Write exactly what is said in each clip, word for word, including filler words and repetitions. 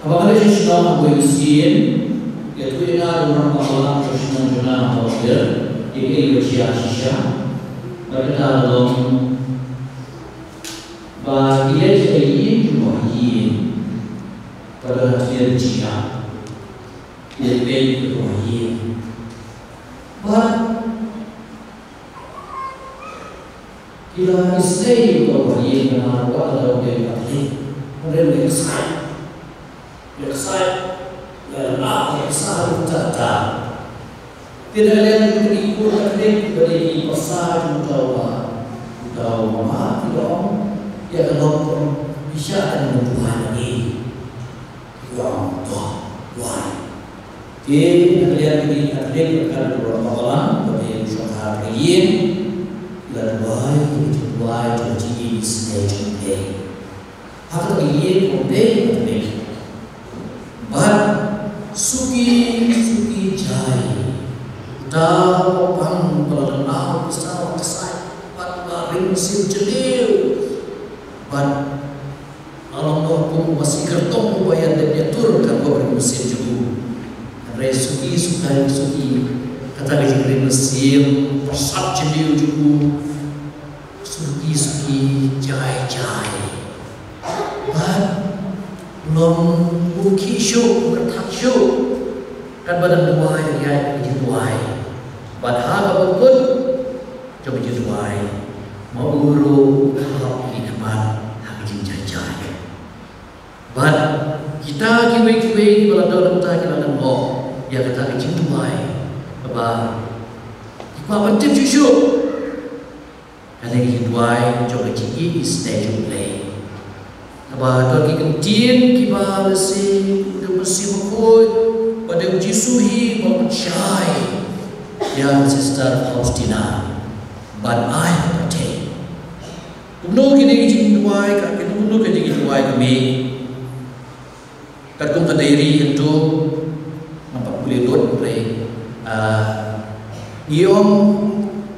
Haba nga leit sha shnong ha kawei ka sien, ki ïathuh ïa nga da u rangbah balang jong ka shnong jong nga ha Mawkyrwat, ïa kaei kaba jia shisha. Bad kata ka long ba ki leit sha ka ïing jong u bahaïing, ba don ha Tienjia. Ki leit peit ïa u bahaïing. Bad ki la isynei ïa u bahaïing namar ba la dei u Katholik. Hynrei u la excite. U la excite. U la lap, u la excite, u la ta ta. Te na ka liang jong kine ki khun Katholik kiba dei ki parsa jong uta u, uta u mama, ki la ong, ïa ka long kum phi shah dang duwai nangne. Ki ong, to, duwai. Te na ka liang kine ki Katholik, ka dei u rangbah balang, ka dei u shongthar ka ïing, ki la duwai, ki la duwai, ki la duwai, ki la duwai, Ha kata ka ïing Pohnpei Katholik. Bad suki suki jai, uta u pang ba la dang nang, uta u khynnah, bad ba ring mynsiem jylliew. Bad la long noh kum u masi kyrtong uba ïadep ïatur katkum ring mynsiem jong u. Hynrei suki suki suki, kata ka jingring mynsiem pyrsad jylliew jong u. Suki suki jai jai. Bad long u khih shuh, u kyrthah shuh. Katba dang duwai, ïa ka jingduwai. Bad ha kaba kut jong ka jingduwai, ma u ruh u khap ïa ki khmat ha ka jingjai jai. Bad kita kiwei kiwei kiba la don hangta ki la dang ong ïa kata ka jingduwai kaba ki kwah ban tip shuh shuh. Kane ka jingduwai jong ka jingïeit isynei jong U Blei. Kaba don ki kyntien kiba la shu, kiba la shu bakhuid, ba dei U Jisu hi uba la pynshai ïa ka Sister Faustina ban ai ha ka pyrthei. Kumno kine ki jingduwai ka, kumno kine ki jingduwai ka mih. Katkum ka diary hangto, ngam pat pule lut, hynrei, ah, ngi ong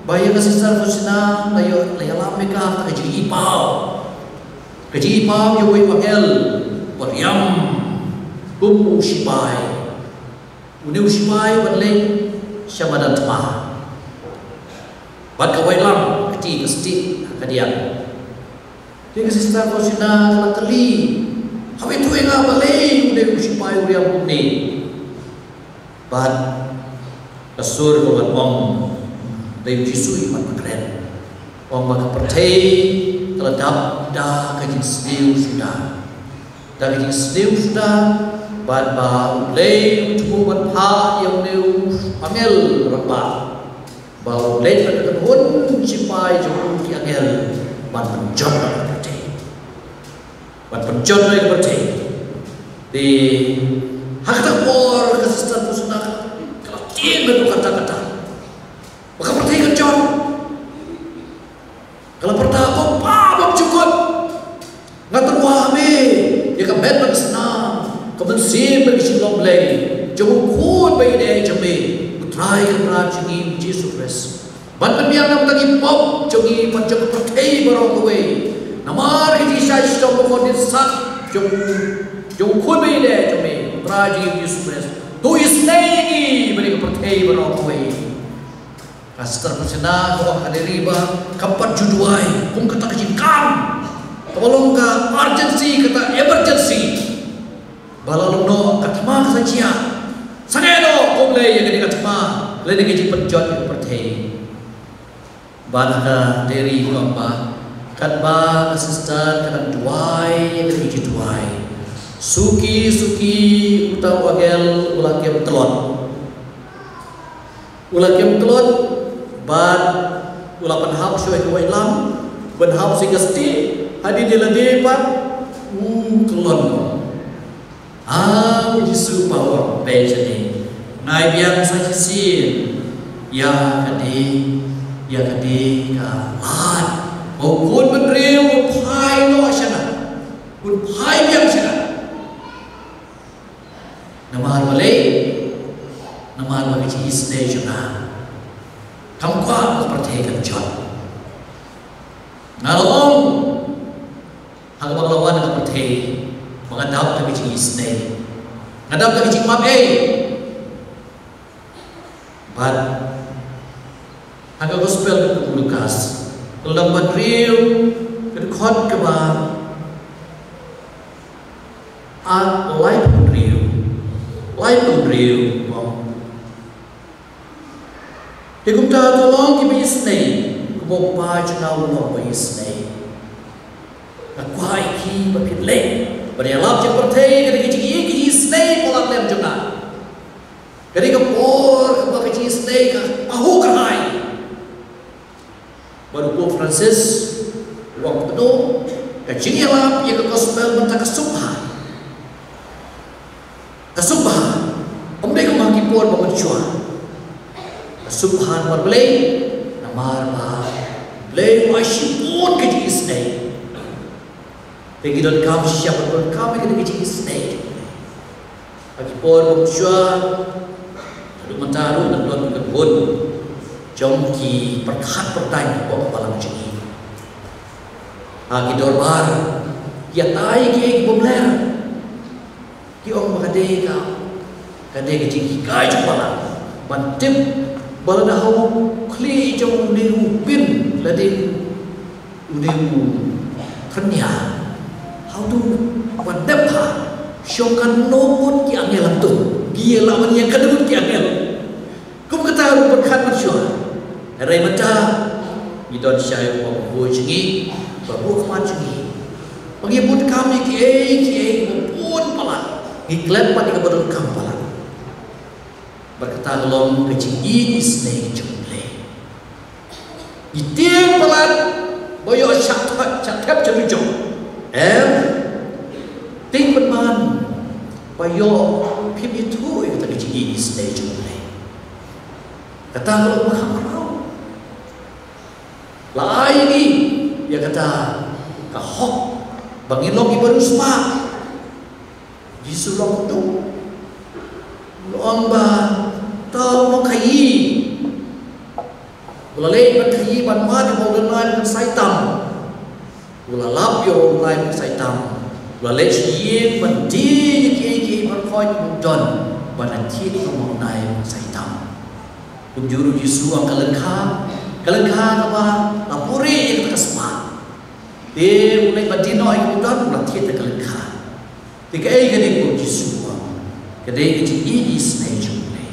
ba ïa ka Sister Faustina la ïa, la ïalam ïa ka ha ka jingïohi paw. Ka jingïohi paw jong uwei u angel uba riam kum u shipai. Une u shipai uba leit sha madan thma. Bad ka waitlam, ka kti ka stieh ha ka diang. Te ka Sister Faustina ka la kylli, haba ïathuh ïa nga balei u dei u shipai u riam kumne. Bad ka sur ka wan ong, dei U Jisu hi uban pynkren. Ong ba ka pyrthei ka la dap da ka jingsniew suda. Da ka jingsniew suda, bad ba U Blei u thmu ban phah ïa une u angel rangbah. Ba u leit bad ka kynhun shipai jong u ki angel ban pynjot ïa ka pyrthei. Ban pynjot ïa ka pyrthei. Te ha kata ka por ka Sister Faustina ka la tieng bad u kata kata. Ba ka pyrthei kan jot. Ka la pyrta, ko Pa bymjukut. Nga tyrwa ha me ïa ka met bad ka snam, ka mynsiem bad ka jinglong Blei jong u Khun ba ïeit jong me, U Trai Kynrad jong ngi U Jisu Khrist. Ban pynbiang na ka bynta ki pop jong ngi bad jong ka pyrthei baroh kawei. Namar ka jingshai shitom bakordit sat jong u, jong u Khun ba ïeit jong me, U Trai jong ngi U Jisu Khrist. To isynei ïa ngi bad ïa ka pyrthei baroh kawei. Ka Sister Faustina ka ong ha ka diary ba kam pat ju duwai, kum kata ka jingkam kaba long ka urgency, kata emergency. Ba la long noh ka thma ka sa jia. Sangeh noh, khublei ïa kane ka thma lane ka jingpynjot ïa ka pyrthei. Bad ha ka diary ka ong ba katba ka Sister ka dang duwai ïa kane ka jingduwai, suki suki uta u angel u la kem tlot. U la kem tlot bad u la pynhap shuwa ïa ka waitlam, pynhap shuwa ïa ka stieh, hadien ïa lade pat u kyllon. Ah, U Jisu u ong, peit shane, nga ai biang sa shisien ïa kane, ïa kane ka lad, ba u Khun bynriew un phai noh shane, un phai biang shane. Namar balei? Namar ba ka jingisynei jong nga kam kwah ka pyrthei kan jot. Nga la ong ha kaba nga la wan ha ka pyrthei, Ba nga dap da ka jingisynei, nga dap da ka jingmap ei. Bad ha ka gospel ka u Lukas, ka lynnong ba hynriew, ka dkhot kaba ar, laiphew hynriew, laiphew hynriew, ba ong: Te kumta to long kiba isynei, kumba u Kpa jong nga u long ba isynei. Nga kwah ïa ki ba phin leit ban ïalap ïa ka pyrthei, ka dei ka jingïeit, ka jingisynei palat lem jong nga. Ka dei ka por kaba ka jingisynei ka pahuh kyrhai. Bad u Pope Francis u ong kumno, ka jingïalap ïa ka gospel mynta ka suk bha. Ka suk bha, ym dei kum ha ki por ba mynshuwa. Ka suk bha namar balei? Namar ba Blei u ai shibun ka jingisynei. Te ngi donkam shisha ban donkam ïa kane ka jingisynei. Ha ki por ba mynshuwa, haduh mynta ruh, ngi don ka bun jong ki pyrkhat pyrthei hapoh ka balang jong ngi. Ha ki dorbar, ki ïatai ïa kiei kiei ki bym leh. Ki ong ba ka dei ka, ka dei ka jinghikai jong balang ban tip ba lada ha u khlieh jong une u pyn, lada u dei u thania, hato u dep ha shong katno ngut ki angel hangto, ki ïa lah ban ïakynduh ki angel. Kum kata ruh pyrkhat mynshuwa. Hynrei mynta ngi don sha u Babuh jong ngi, Babuh khmat jong ngi, ba ngi bun kam ïa kiei kiei ba bun palat. Ngi klet pat ïa kaba donkam palat. Bad kata ka long ka jingisynei jong U Blei. Ngi tieng palat ba ïoh shah thep, shah thep sha u jong. Em, tieng palat ba ïoh phim ithuh ïa kata ka jingisynei jong U Blei. Kata ka long ba kham khraw. La ai ngi ïa kata ka hok ba ngin long kiba riewspah. Jisu u ong kumno? U ong ba to nongkhaïi u la leit ban khaïi ban wad ïa u nongkynsai tam. U la lap ïa u nongkynsai tam. U la leit sha ïing ban die ïa kiei kiei baroh kiba u don, ban thied ïa u nongkynsai tam. Kumjuh ruh Jisu u ong ka lyngkha, ka lyngkha kaba la buhrieh ïa kata ka spah. Te u leit ban die noh ïa kiba u don, u la thied da ka lyngkha. Te kaei kane kaba u Jisu u ong? Ka dei ka jingisynei jong U Blei.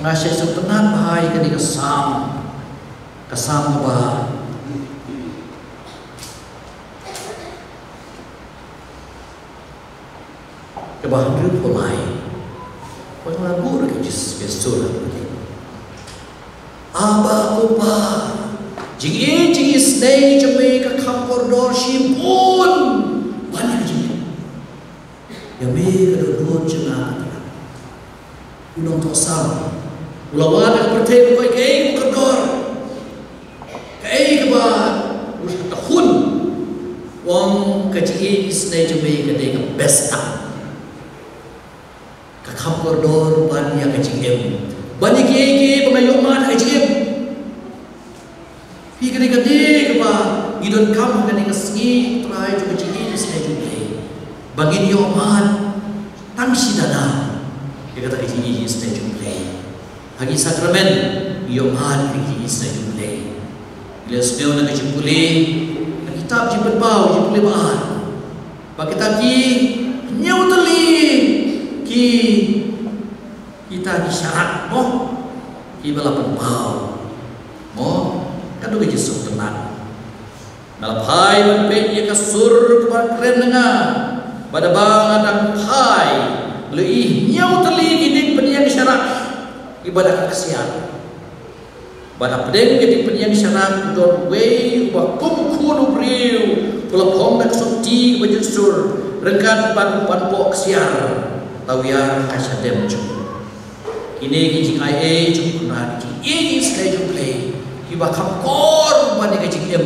Nga sngewtynnat bha ïa kane ka Salm, ka Salm kaba, kaba hynriewphew lai. Ba nga buh ruh ka jis-, ka sur. Aba ko Pa, jingïeit jingisynei jong me ka kham kordor shibun ban ïa ka jingim. Ïa me ka dohnud jong nga ka tnat. U nongthoh Salm u la wad ha ka pyrthei, u ong kaei kaba kordor, kaei kaba u la hun. U ong ka jingïeit isynei jong me ka dei ka best tam. Ka kham kordor ban ïa ka jingim, ban ïa kiei kiei ba nga ïoh mad ha ka jingim. Phi, kane ka dei kaba ngi donkam ha kane ka sngi Trai jong ka jingïeit isynei jong U Blei, ba ngin ïoh mad tang shi dana ïa kata ka jingïeit isynei jong U Blei. Ha ki sakramen ngi ïoh mad ïa ka jingïeit isynei jong U Blei. Ngi la sngewthuh na ka jingpule, na kitab Jingpynpaw, Jingpule ba ar, ba kita ki hynñiew tylli ki, kita ki sharak, mo, kiba la pynpaw, mo, ka dei ka jingsngewtynnat. Nga la phai ban peit ïa ka sur kaba kren na nga, bad haba nga dang phai, nga la ïohi hynñiew tylli ki diengpynïeng sharak kiba da ka ksiar. Bad hapdeng ki diengpynïeng sharak u don uwei uba kum u khun u briew, u la phong da ka sotti kaba jynsur, ryngkat bad u panpoh ksiar, tawiar ha shadem jong u. Kine ki jingai ei jong u Kynrad, ki jingisynei jong U Blei, kiba kham kordor ban ïa ka jingim,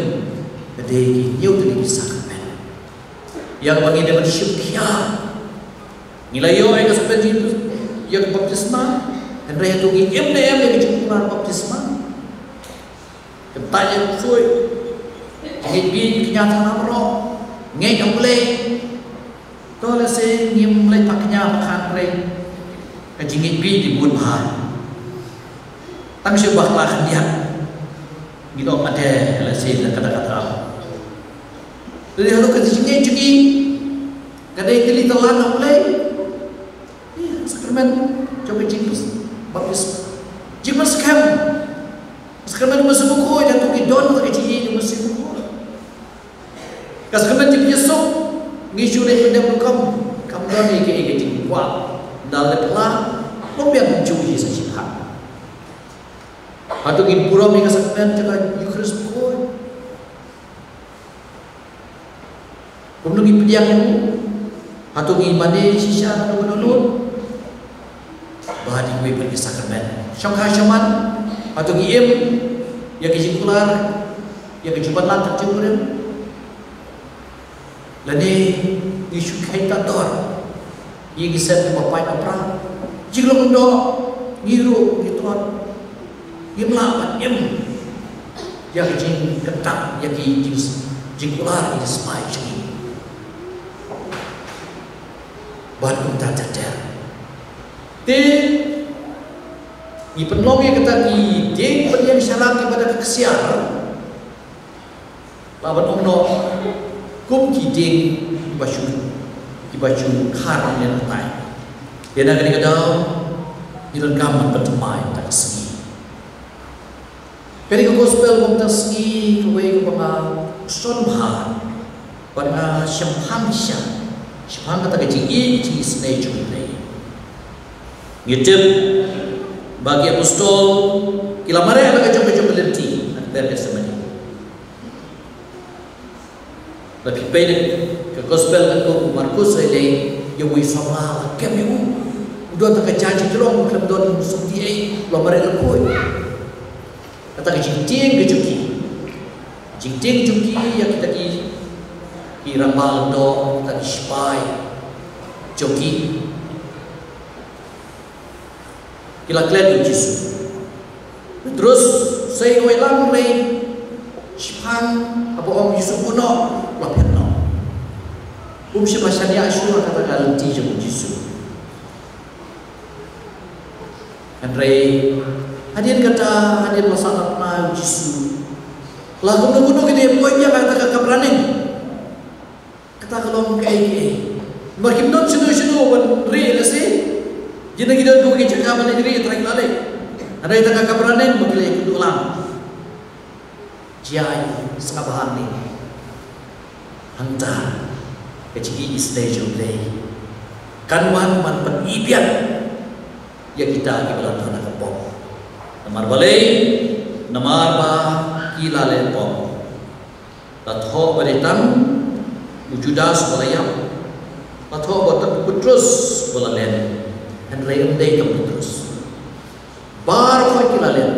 ka dei ki hynñiew tylli ki sakramen. Ïa kaba ngi dei ban shim khia. Ngi la ïoh ïa ka sakramen, ïa ka baptisma, hynrei hato ngi im ne em ïa ka jingkular baptisma? Kyntait ïa ka ksuid, jingngeit bieit, kñia thana baroh. Ngeit ha U Blei. To lehse ngim leit pakñia pakhan re. Ka jingngeit phi dei bun bha. Tang shu bakla khyndiat. Ngi dok ate lehse da kata kata. Lehse hato ka jingngeit jong ngi ka dei tylli tyllan ha U Blei. Ïa, sakramen jong ka jingpynsngewbha. Jingpynskhem. Sakramen jong ka Mynsiem Bakhuid, hato ngi don ka jingïeit jong ka Mynsiem Bakhuid. Ka sakramen jingpynsuk, ngi shu leit pyndem rukom, kam don ïa ka, ïa ka jingkwah. Nda leit pla, ym biang jong ngi sa shiphang. Hato ngin burom ïa ka sakramen jong ka Eucharist Bakhuid. Kumno ngi pdiang ïa u? Hato ngi mane shisha na u lut? Ba dei kiwei pat ki sakramen. Shongkha shaman, hato ngi im ïa ka jingkular ïa ka jingpynlong ka jingkurim? Lane ngi shu kheiñ ka dor ïa ki sem kiba pait ba pra? Jinglong doh, ngi ruh ngi tlot. Ngim lah ban im ïa ka jingkyntang, ïa ki jing, jingkular, ïa ki spah jong ngi. Bad kumta ter ter. Te ngi pynlong ïa kata ki dieng pynïeng sharak kiba da ka ksiar. Lah ban ong noh kum ki dieng kiba shu, kiba shu khar ïa ngi na tai. Te na kane ka daw ngi donkam ban pynthymmai ïa kata ka sngi. Kane ka gospel ba mynta ka sngi kawei kaba nga shon bha bad nga shemphang shisha shaphang kata ka jingïeit jingisynei jong U Blei. Ngi tip ba ki apostol ki la mareh la ka jong ka jong ka lynti na ka Third Testament. Lada phi peit ka gospel katkum u Markus, ïa u samla la kem ïa u. U don tang ka jaiñ jong u, khlem don sumti ei, u la mareh la khuid. Kata ka jingtieng ka jong ki. Jingtieng jong ki ïa kita ki, ki rangbah lyngdoh, kita ki sipai jong ki. Ki la klet ïa u Jisu. Petrus, sa ïa kawei lang, hynrei shaphang haba ong u Jisu, "Khuid noh," u la phet noh. Um shym la shaniah shuh ha kata ka lynti jong u Jisu. Hynrei hadien kata, hadien ba sahnarphna ïa u Jisu, la kumno kumno ki dei ban poi biang ha kata ka kamra ning. Kata ka long kaei kaei. Namar kim don shano shano ban rieh lehse. Jin na ki don ki jaka ban rieh, trai ki la leit. Hynrei kata ka kamra ning ba ki la ïakynduh lang. Jia ïa u, sngap bha hangne. Hangta ka jingïeit isynei jong U Blei kan wan ban pyni biang ïa kita kiba la thoh na ka pop. Namar balei? Namar ba ki la leh pop. La thoh ba dei tang u Judas ba la ïap. La thoh ba tang u Petrus ba la len. Hynrei ym dei tang u Petrus. Baroh ki la len.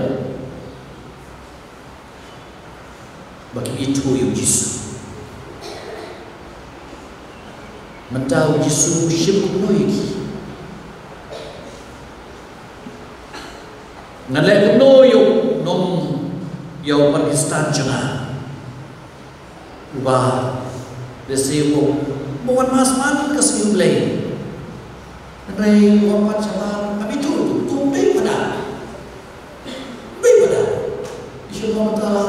Ba ki ithuh ïa u Jisu. Mynta u Jisu u shim kumno ïa ki? Ngan leh kumno ïa u nong, ïa u Pakistan jong nga? Uba lehse u ong, ba wan mass man ka sngi U Blei. Hynrei u ong pat sha nga, "Ym ithuh, to dei pada. Dei pada." Isha ma mynta la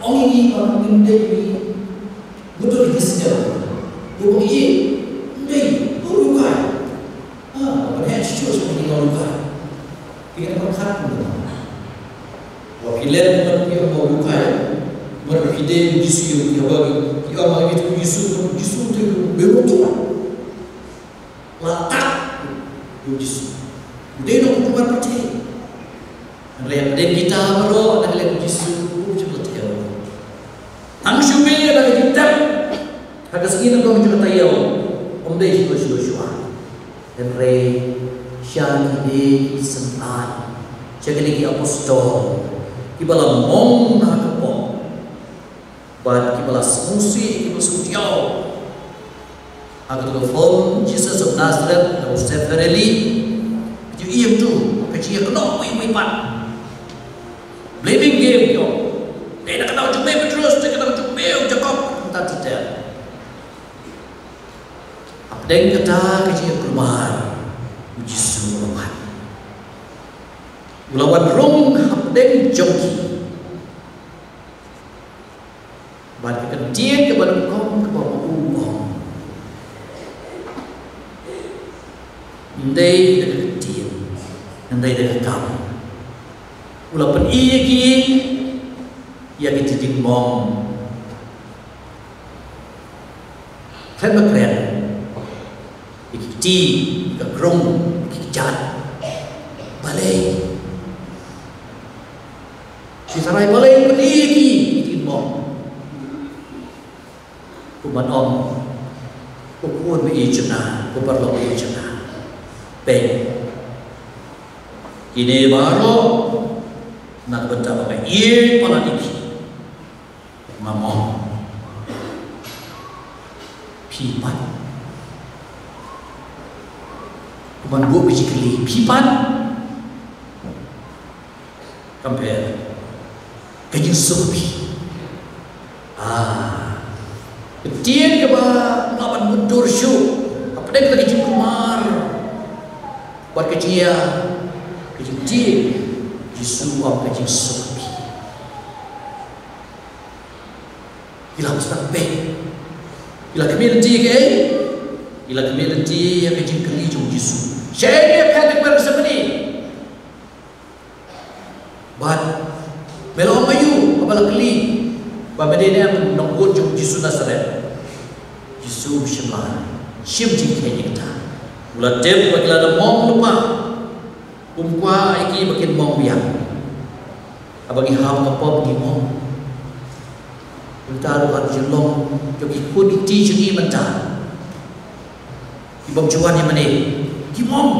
ong ïa ngi ba ngim dei ngi mutdur Khristan. Ïa u ong ïa ngi, "Ym dei, to rung kai." Ah, ban heh shuh shuh ban ïa ngi rung kai. Phi ïa pyrkhat kumno? Wa phi len ban ïa rung kai. Ban phi dei Jisu ïa phi, haba ki ong ïa u Jisu, Jisu te u bym tu. La tak ïa u Jisu. U dei u nongpynbna pyrthei. Hynrei hapdeng kita baroh, na ka liang u Jisu um shym la thew. Tang shu mih na ka jingtep ha ka sngi nyngkong jong ka taïew, um dei shuh shuh shuh. Hynrei sha kine ki synran, sha kine ki apostol kiba la mong na ka pop. Bad kiba la sngewsih, kiba la sngewdiaw ha kato ka film Jesus of Nazareth, na u Stephen Reilly. Ki ju ïa tu ka jingïakynnoh uwei uwei pat. Blaming game, ïoh. Dei na ka daw jong me u Petrus, dei na ka daw jong me u Jakob, kumta ter ter. Deng kata ka jingïakhun mar, u Jisu u la wan. U la wan rung hapdeng jong ki. Bad ka ktien kaba nyngkong kaba u ong, ym dei da ka ktien, ym dei da ka kam. U la pyni ïa ki ïa ki jingmong. Khlem da kren, ïa ki kti, ïa ka krung, ïa ki kjat. Balei? Ki sarai balei, balei ki, ki mong. Kumba ong, ko khun ba ïeit jong nga, ko paralok ba ïeit jong nga. Peit. Kine baroh na ka bynta ba nga ïeit palat ïa phi. Nga mong. Phi pat. Kumba buh ka jingkylli, phi pat. Compare. Ka jingsuk phi. Ah. Ka ktien kaba nga ban mutdur shuh. Hapdeng ka jingkhun mar. Bad ka jingïa, ka jingtieng. Jisu u ong ka jingsuk phi. Ki la pyrshang peit. Ki la khmih lynti ïa kaei? Ki la khmih lynti ïa ka jingkylli jong u Jisu. Shaei phi ïa phet ïa ka Bethani? Bad me la ong aïu haba la kylli ba me dei ne em nongkun jong u Jisu Nasaret? Jisu um shym la shim jingkheiñ ïa kata. U la tip ba ki la da mong lypa. Um kwah ïa ki ba kin mong biang. Haba ngi hap ka pop ngi mong. Mynta ruh ka jinglong jong ki khun ki kti jong ngi mynta, ki bym ju wan ïa mane, ki mong.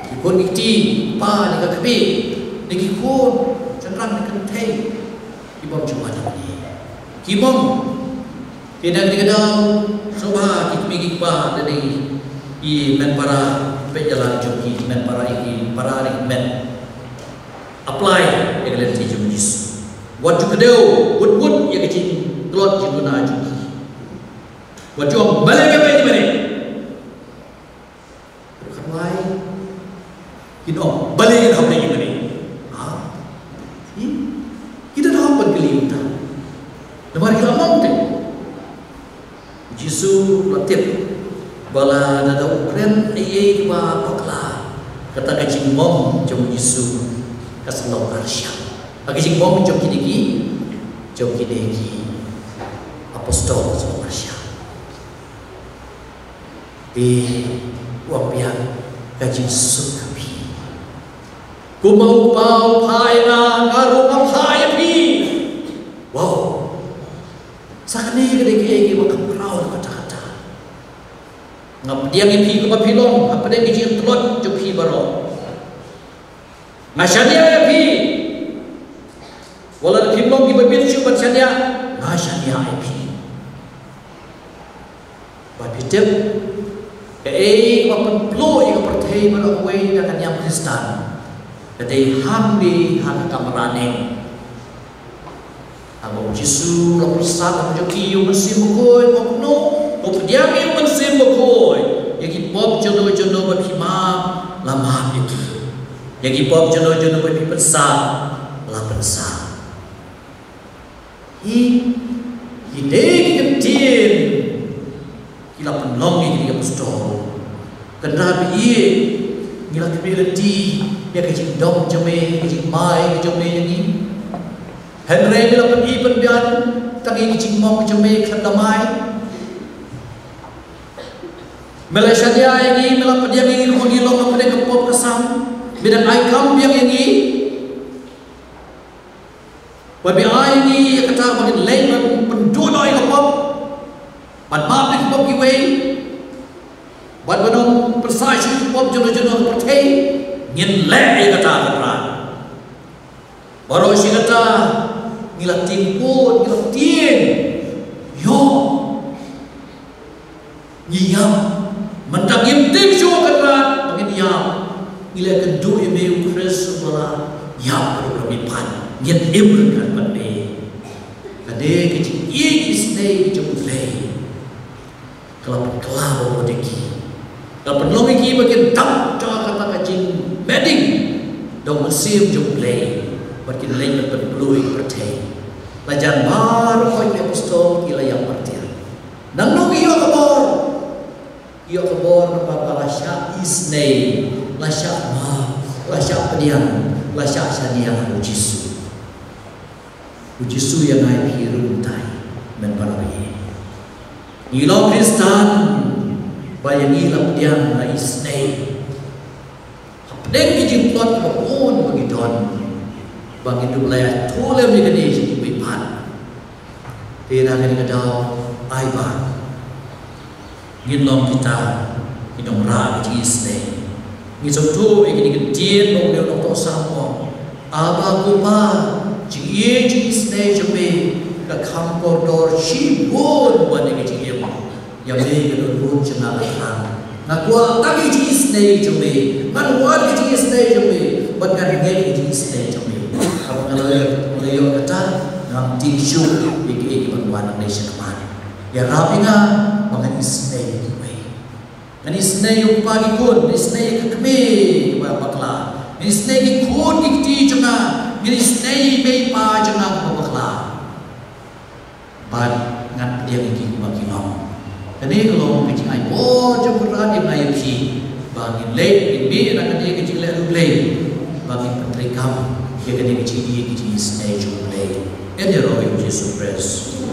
Ki khun ki kti, pa ne ka kmie, ne ki khun, shynrang ne kynthei, ki bym ju wan ïa mane, ki mong. Te na kane ka daw, sngewbha ki kmie ki kpa lane i hynmen para, peit ïa la jong ki hynmen para, i ki para ne hynmen. Apply ïa ka lynti jong u Jisu. Wat ju kdew wut wut ïa ka jingtlot jingduna jong ki. Wat ju ong balei ka peit ïa mane. Ka dei kawei. Kin ong balei ka hap leit ïa mane. Ha? Hi? Ki don hok ban kylli kumta. Namar ki la mong te. U Jisu u la tip ba lada u kren ei ei ba bakla, kata ka jingmong jong u Jisu ka sa long arshan. Ka jingmong jong kine ki, jong kine ki apostol ka sa long arshan. Te u ong biang ka jingsuk ka phi. Kumba u Kpa u phah ïa nga, nga ruh nga phah ïa phi. Wow. Sa kane ka dei kaei kaba kham khraw kata kata. Nga pdiang ïa phi kumba phi long, nga pdiang ïa ki jingtlot jong phi baroh. Nga shaniah ïa phi. Wat la phim long kiba bit shuh ban shaniah, nga shaniah ïa phi. Ba phi tip, kaei kaba pynpluh ïa ka pyrthei baroh kawei na ka niam Khristan, ka dei hangne ha ka kamra ne. Haba u Jisu u la pyrsad ha ka jong ki ïa u Mynsiem Bakhuid, u ong kumno? U pdiang ïa u Mynsiem Bakhuid ïa ki pop juno juno ba phi map, la map ïa ki. Ïa ki pop juno juno ba phi pynsah, la pynsah. Hi, kine ki ktien ki la pynlong ïa kine ki apostol. Kynrad ba ïeit, ngi la khmih lynti ïa ka jingdom jong me, ka jingmai ka jong me ïa ngi. Hynrei me la pyni pynbiang tang ïa ka jingmong jong me khlem da mai. Me la shaniah ïa ngi, me la pdiang ïa ngi kumba ngi long hapdeng ka pop ka sam. Me dang ai kam biang ïa ngi. Wat me ai ïa ngi ïa kata ba ngin leit ban pynduh noh ïa ka pop, ban map ïa ki pop kiwei, bad ban ym pynsah shuh ïa ki pop juno juno ka pyrthei. Ngin leh ïa kata, Kynrad. Baroh shi katta ngi la tieng kut, ngi la tieng. Ïoh. Ngi ïap. Mynta ngim tieng shuh, Kynrad, ba ngin ïap. Ngi la kynduh ïa me U Khrist uba la ïap naduh ki mei pat. Ngin im ryngkat bad me. Ka dei ka jingïeit isynei jong U Blei. Ka la pynkylla bad ki, la pynlong ïa ki ba kin dap da kata ka jingmeding da u Mynsiem jong U Blei, bad kin leit ban pynblei ïa ka pyrthei. La jan baroh ki apostol ki la ïap martir. Nangno ki ïoh ka bor? Ki ïoh ka bor namar ba la shah isynei, la shah map, la shah pdiang, la shah shaniah ha U Jisu. U Jisu ïa nga ïa phi ruh kumtai, men baroh. Ngi long Khristan ba ïa ngi la pdiang, la isynei. Hapdeng ki jingtlot kiba bun ba ngi don, ba ngin dup leh ïa, to leh ïa kane jingmihpat. Te na kane ka daw, ai ba ngin long kita ki nongrah ki jingisynei. Ngi sngewthuh ïa kine ki ktien ba u Nongthoh Psalm u ong, Aba ko Pa, jingïeit jingisynei jong me ka kham kordor shibun ban ïa ka jingim. Ïa me ka dohnud jong nga ka khang. Nga kwah tang ïa ka jingisynei jong me. Ngan wad ïa ka jingisynei jong me. Bad ngan ngeit ïa ka jingisynei jong me. Haba nga la ïoh, nga la ïoh kata, ngam tieng shuh ïa kiei kiei ban wan hangne sha khmat. Ïarap ïa nga ba ngan isynei ïa U Blei. Ngan isynei ïa u kpa ki khun, ngan isynei ïa ka kmie ba bakla. Ngan isynei ïa ki khun ki kti jong nga, ngan isynei ïa i mei i pa jong nga ba bakla. Bad ngan pdiang ïa ki kumba ki long. Kane ka long ka jingai bor jong U Trai ïa nga ïa phi. Ba ngin leit, ngin mih na kane ka jingleh U Blei. Ba ngin pyntreikam ïa kane ka jingïeit, ka jingisynei jong U Blei. Ïaroh ïa U Jisu Khrist.